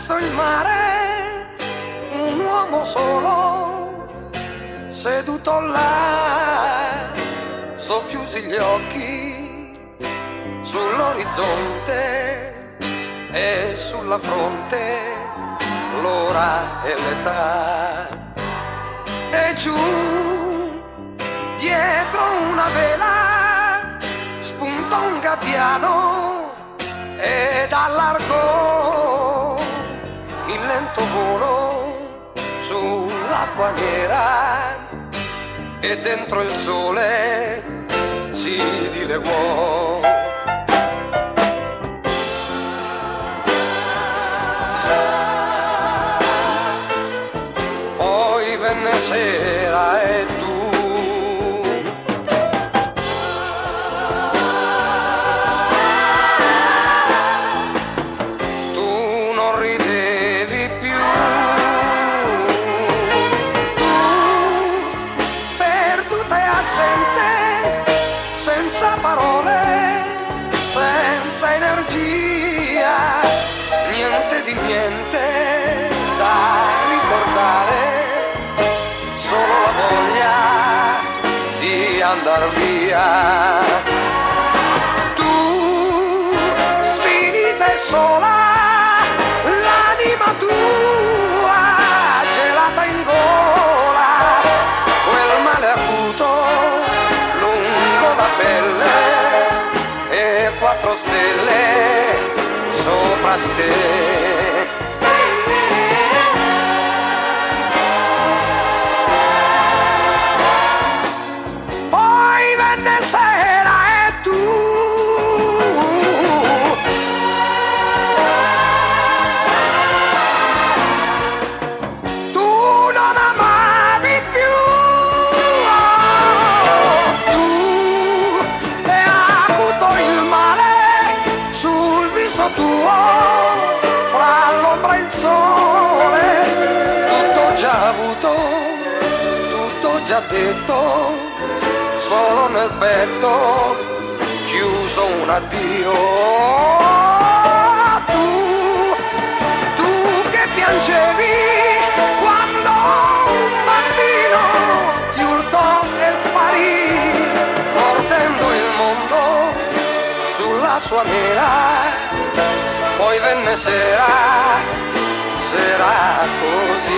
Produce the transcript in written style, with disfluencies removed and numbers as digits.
Verso il mare un uomo solo seduto là socchiusi gli occhi sull'orizzonte e sulla fronte l'ora e l'età. E giù dietro una vela spuntò un gabbiano ed allargò il lento volo sull'acqua nera e dentro il sole si dileguò. Poi venne sera e tu Tu non ridevi più, tu perduta e assente, senza parole, senza energia, niente di niente da ricordare, solo la voglia di andar via. Tu, sfinita e sola, l'anima tua gelata in gola, quel male acuto lungo la pelle e quattro stelle sopra di te. Poi venne sera e tu Tu non amavi più Tu e acuto il male sul viso tuo fra l'ombra e il sole tutto già avuto tutto già detto solo nel petto chiuso un addio. Tu, tu che piangevi quando un bambino ti urtò e sparì, mordendo il mondo sulla sua mela. Poi venne sera, sera così.